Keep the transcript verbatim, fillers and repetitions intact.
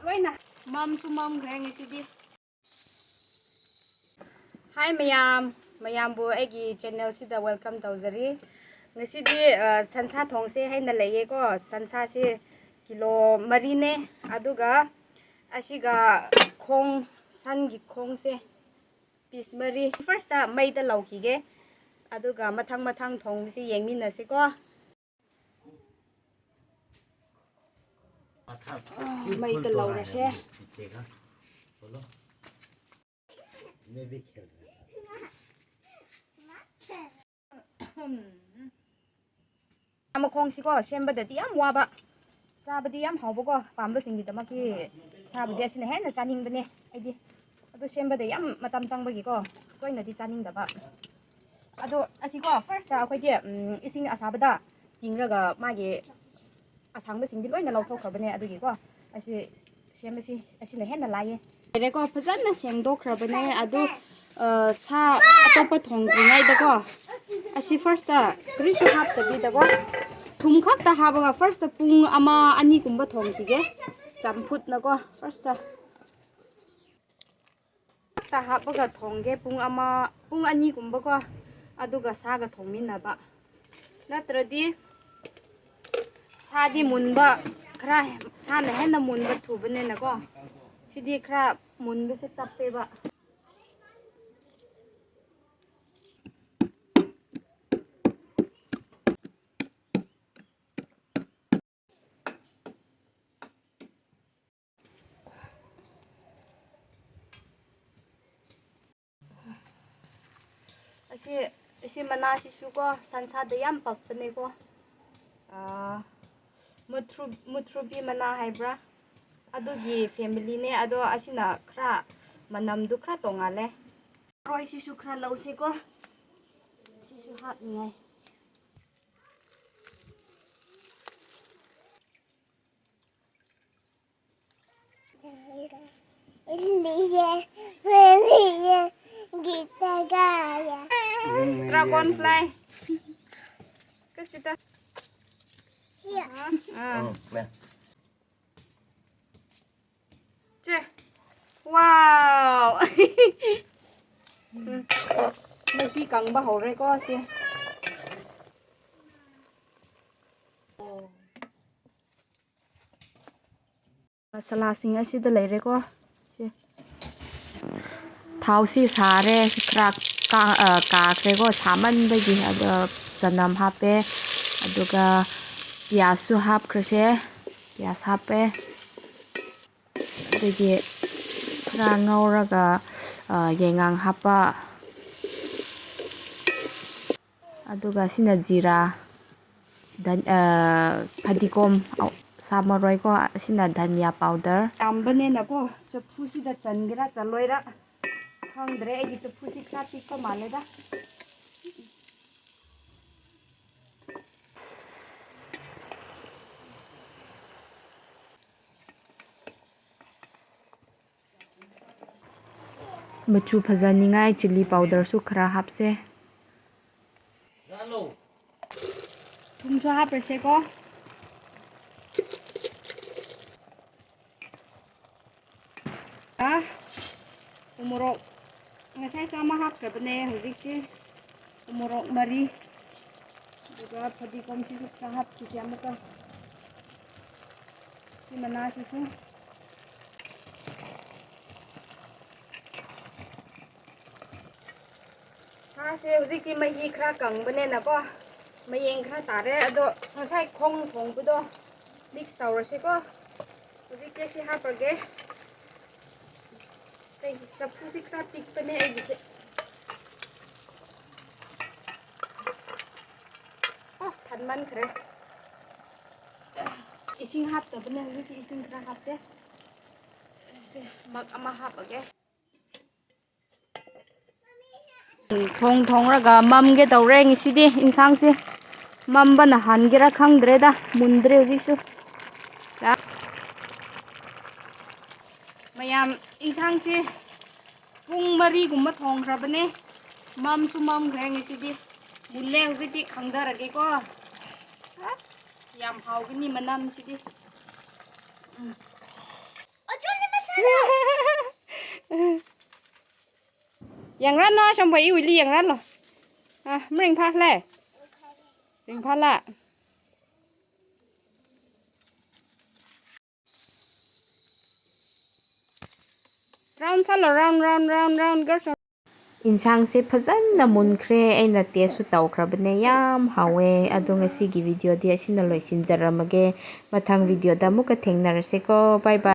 ꯂꯣꯏꯅ ꯃꯝꯁꯨ ꯃꯝꯈ꯭ꯔꯦ ꯉꯁꯤꯗꯤ꯫ ꯍꯥꯏ ꯃꯌꯥꯝ, ꯃꯌꯥꯝꯕꯨ ꯑꯩꯒꯤ ꯆꯦꯅꯦꯜꯁꯤꯗ ꯋꯦꯜꯀꯝ ꯇꯧꯖꯔꯤ꯫ ꯉꯁꯤꯗꯤ ꯑ, ꯁꯟꯁꯥ ꯊꯣꯡꯁꯦ ꯍꯥꯏꯅ ꯂꯩꯌꯦꯀꯣ꯫ ꯁꯟꯁꯥꯁꯤ ꯀꯤꯂꯣ ꯃꯔꯤꯅꯦ, ꯑꯗꯨꯒ ꯑꯁꯤꯒ ꯈꯣꯡ, ꯁꯟꯒꯤ ꯈꯣꯡꯁꯦ ꯄꯤꯁ ꯃꯔꯤ꯫ ꯐꯥꯔꯁꯇ ꯃꯩꯗ ꯂꯧꯈꯤꯒꯦ, ꯑꯗꯨꯒ ꯃꯊꯪ ꯃꯊꯪ ꯊꯣꯡꯕꯁꯤ ꯌꯦꯡꯃꯤꯟꯅꯁꯤꯀꯣ꯫ ꯃꯩꯗ ꯂꯧꯔꯁꯦ꯫ ꯃꯈꯣꯡꯁꯤꯀꯣ ꯁꯦꯝꯕꯗꯗꯤ ꯌꯥꯝ ꯋꯥꯕ, ꯆꯥꯕꯗꯤ ꯌꯥꯝ ꯍꯥꯎꯕꯀꯣ꯫ ꯄꯥꯝꯕꯁꯤꯡꯒꯤꯗꯃꯛꯇꯤ ꯁꯥꯕꯨꯗꯤ ꯑꯁꯤꯅ ꯍꯦꯟꯅ ꯆꯥꯅꯤꯡꯕꯅꯦ ꯑꯩꯗꯤ꯫ ꯑꯗꯨ ꯁꯦꯝꯕꯗ ꯌꯥꯝ ꯃꯇꯝ ꯆꯪꯕꯒꯤꯀꯣ ꯇꯣꯏꯅꯗꯤ ꯆꯥꯅꯤꯡꯗꯕ꯫ ꯑꯗꯣ ꯑꯁꯤꯀꯣ ꯐꯥꯔꯁꯇ ꯑꯩꯈꯣꯏꯗꯤ ꯎꯝ, ꯏꯁꯤꯡ ꯑꯁꯥꯕꯗ ꯇꯤꯡꯔꯒ ꯃꯥꯒꯤ ꯑꯁꯥꯡꯕꯁꯤꯡꯗꯤ ꯂꯣꯏꯅ ꯂꯧꯊꯣꯛꯈ꯭ꯔꯕꯅꯦ꯫ ꯑꯗꯨꯒꯤꯀꯣ ꯑꯁꯤ ꯁꯦꯝꯕꯁꯤ ꯑꯁꯤꯅ ꯍꯦꯟꯅ ꯂꯥꯏꯌꯦ꯫ ꯂꯩꯔꯦꯀꯣ, ꯐꯖꯅ ꯁꯦꯡꯗꯣꯛꯈ꯭ꯔꯕꯅꯦ꯫ ꯑꯗꯨ ꯑ, ꯁꯥ ꯑꯇꯣꯞꯄ ꯊꯣꯡꯗ꯭ꯔꯤꯉꯩꯗꯀꯣ ꯑꯁꯤ ꯐꯥꯔꯁꯇ ꯀꯔꯤꯁꯨ ꯍꯥꯞꯇꯕꯤꯗꯀꯣ ꯊꯨꯝ ꯈꯛꯇ ꯍꯥꯞꯄꯒ ꯐꯥꯔꯁꯇ ꯄꯨꯡ ꯑꯃ ꯑꯅꯤꯒꯨꯝꯕ ꯊꯣꯡꯈꯤꯒꯦ꯫ ꯆꯝꯐꯨꯠꯅꯀꯣ ꯐꯥꯔꯁꯇ ꯈꯛꯇ ꯍꯥꯞꯄꯒ ꯊꯣꯡꯒꯦ꯫ ꯄꯨꯡ ꯑꯃ, ꯄꯨꯡ ꯑꯅꯤꯒꯨꯝꯕꯀꯣ, ꯑꯗꯨꯒ ꯁꯥꯒ ꯊꯣꯡꯃꯤꯟꯅꯕ꯫ ꯅꯠꯇ꯭ꯔꯗꯤ ꯁꯥꯗꯤ ꯃꯨꯟꯕ ꯈꯔ, ꯁꯥꯅ ꯍꯦꯟꯅ ꯃꯨꯟꯕ ꯊꯨꯕꯅꯤꯅꯀꯣ꯫ ꯁꯤꯗꯤ ꯈꯔ ꯃꯨꯟꯕꯁꯦ ꯇꯞꯄꯦꯕ꯫ ꯑꯁꯤ, ꯑꯁꯤ ꯃꯅꯥꯁꯤꯁꯨꯀꯣ ꯁꯟꯁꯥꯗ ꯌꯥꯝ ꯄꯛꯄꯅꯦꯀꯣ꯫ ꯑꯥ, ꯃꯨꯊ꯭ꯔꯨ-, ꯃꯨꯊ꯭ꯔꯨꯕꯤ ꯃꯅꯥ ꯍꯥꯏꯕ꯭ꯔꯥ? ꯑꯗꯨꯒꯤ ꯐꯦꯃꯤꯂꯤꯅꯦ꯫ ꯑꯗꯣ ꯑꯁꯤꯅ ꯈꯔ ꯃꯅꯝꯗꯨ ꯈꯔ ꯇꯣꯡꯉꯥꯜꯂꯦ꯫ ꯃꯔꯣꯏꯁꯤꯁꯨ ꯈꯔ ꯂꯧꯁꯦꯀꯣ꯫ ꯁꯤꯁꯨ ꯍꯥꯞꯅꯤꯡꯉꯥꯏ꯫ Dragon fly. Kau cerita. Ya. Ah. Oh, nah. Wow! ꯎꯝ꯫ ꯃꯍꯤ ꯀꯪꯕ ꯍꯧꯔꯦꯀꯣ ꯁꯤ꯫ ꯃꯁꯥꯂꯥꯁꯤꯡ ꯑꯁꯤꯗ ꯂꯩꯔꯦꯀꯣ꯫ ꯁꯤ꯫ ꯊꯥꯎꯁꯤ ꯁꯥꯔꯦ, ꯈꯔ ꯀꯥ-, ꯑ, ꯀꯥꯈ꯭ꯔꯦꯀꯣ ꯁꯥꯃꯟꯕꯒꯤ꯫ ꯑꯗꯣ ꯆꯅꯝ ꯍꯥꯞꯄꯦ, ꯑꯗꯨꯒ ꯄꯤꯌꯥꯖꯁꯨ ꯍꯥꯞꯈ꯭ꯔꯁꯦ꯫ ꯄꯤꯌꯥꯖ ꯍꯥꯞꯄꯦ꯫ ꯑꯗꯒꯤ ꯈꯔ ꯉꯧꯔꯒ, ꯑ, ꯌꯥꯏꯉꯪ ꯍꯥꯞꯄ꯫ ꯑꯗꯨꯒ ꯁꯤꯅ ꯖꯤꯔꯥ, ꯙꯟ-, ꯑ, ꯐꯗꯤꯒꯣꯝ, ꯑ, ꯁꯥ ꯃꯔꯣꯏꯀꯣ, ꯑꯁꯤꯅ ꯙꯅꯤꯌꯥ ꯄꯥꯎꯗꯔ꯫ ꯌꯥꯝꯕꯅꯦꯅꯀꯣ, ꯆꯐꯨꯁꯤꯗ ꯆꯟꯒꯦꯔꯥ ꯆꯜꯂꯣꯏꯔꯥ ꯈꯪꯗ꯭ꯔꯦ꯫ ꯑꯩꯒꯤ ꯆꯐꯨꯁꯤ ꯈꯔ ꯄꯤꯛꯄ ꯃꯥꯜꯂꯦꯗ꯫ ꯃꯆꯨ ꯐꯖꯅꯤꯡꯉꯥꯏ ꯆꯤꯂꯤ ꯄꯥꯎꯗꯔꯁꯨ ꯈꯔ ꯍꯥꯞꯁꯦ꯫ ꯊꯨꯝꯁꯨ ꯍꯥꯞꯄ꯭ꯔꯁꯦꯀꯣ꯫ ꯑꯥ, ꯎꯃꯣꯔꯣꯛ ꯉꯁꯥꯏꯁꯨ ꯑꯃ ꯍꯥꯞꯈ꯭ꯔꯕꯅꯦ, ꯍꯧꯖꯤꯛꯁꯤ ꯎꯃꯣꯔꯣꯛ ꯃꯔꯤ, ꯑꯗꯨꯒ ꯐꯗꯤꯒꯣꯝꯁꯤꯁꯨ ꯈꯔ ꯍꯥꯞꯈꯤꯁꯦ ꯑꯃꯨꯛꯀ꯫ ꯁꯤ ꯃꯅꯥꯁꯤꯁꯨ꯫ ꯁꯥꯁꯦ ꯍꯧꯖꯤꯛꯇꯤ ꯃꯍꯤ ꯈꯔ ꯀꯪꯕꯅꯦꯅꯀꯣ, ꯃꯌꯦꯡ ꯈꯔ ꯇꯥꯔꯦ꯫ ꯑꯗꯣ ꯉꯁꯥꯏ ꯈꯣꯡ ꯊꯣꯡꯕꯗꯣ mix ꯇꯧꯔꯁꯤꯀꯣ꯫ ꯍꯧꯖꯤꯛꯇꯤ ꯁꯤ ꯍꯥꯞꯄꯒꯦ꯫ ꯆꯩ-, ꯆꯐꯨꯁꯤ ꯈꯔ ꯄꯤꯛꯄꯅꯦ ꯑꯩꯒꯤꯁꯦ꯫ ꯑꯣ, ꯊꯟꯃꯟꯈ꯭ꯔꯦ꯫ ꯏꯁꯤꯡ ꯍꯥꯞꯇꯕꯅꯦ ꯍꯧꯖꯤꯛꯇꯤ, ꯏꯁꯤꯡ ꯈꯔ ꯍꯥꯞꯁꯦ꯫ ꯁꯦ, ꯃꯒ ꯑꯃ ꯍꯥꯞꯄꯒꯦ꯫ ꯊꯣꯡ ꯊꯣꯡꯔꯒ ꯃꯝꯒꯦ ꯇꯧꯔꯦ ꯉꯁꯤꯗꯤ ꯏꯟꯁꯥꯡꯁꯦ꯫ ꯃꯝꯕꯅ ꯍꯥꯟꯒꯦꯔꯥ ꯈꯪꯗ꯭ꯔꯦꯗ, ꯃꯨꯟꯗ꯭ꯔꯦ ꯍꯧꯖꯤꯛꯁꯨ꯫ ꯃꯌꯥꯝ, ꯏꯟꯁꯥꯡꯁꯦ ꯄꯨꯡ ꯃꯔꯤꯒꯨꯝꯕ ꯊꯣꯡꯈ꯭ꯔꯕꯅꯦ꯫ ꯃꯝꯁꯨ ꯃꯝꯈ꯭ꯔꯦ ꯉꯁꯤꯗꯤ꯫ ꯃꯨꯜꯂꯦ ꯍꯧꯖꯤꯛꯇꯤ, ꯈꯪꯊꯔꯒꯦꯀꯣ꯫ ꯑꯁ, ꯌꯥꯝ ꯍꯥꯎꯒꯅꯤ ꯃꯅꯝꯁꯤꯗꯤ꯫ ꯎꯝ꯫ ꯑꯆꯨꯝꯅ ꯃꯁꯥꯂꯥ꯫ ꯌꯦꯡꯔꯅꯣ, ꯑꯁꯣꯝꯕ ꯏ ꯎꯏꯂꯤ ꯌꯦꯡꯔꯅꯣ꯫ ꯑ, ꯃꯔꯤꯡ ꯐꯥꯈ꯭ꯔꯦ꯫ ꯔꯤꯡ ꯐꯥꯂꯥ꯫ Round ꯁꯥꯂꯣ, round, round, round, round, girls. ꯏꯟꯁꯥꯡꯁꯦ ꯐꯖꯅ ꯃꯨꯟꯈ꯭ꯔꯦ꯫ ꯑꯩꯅ tasteꯁꯨ ꯇꯧꯈ꯭ꯔꯕꯅꯦ꯫ ꯌꯥꯝ ꯍꯥꯎꯋꯦ꯫ ꯑꯗꯣ ꯉꯁꯤꯒꯤ videoꯗꯤ ꯑꯁꯤꯅ ꯂꯣꯏꯁꯤꯟꯖꯔꯝꯃꯒꯦ꯫ ꯃꯊꯪ videoꯗ ꯑꯃꯨꯛꯀ ꯊꯦꯡꯅꯔꯁꯦꯀꯣ꯫ Bye bye꯫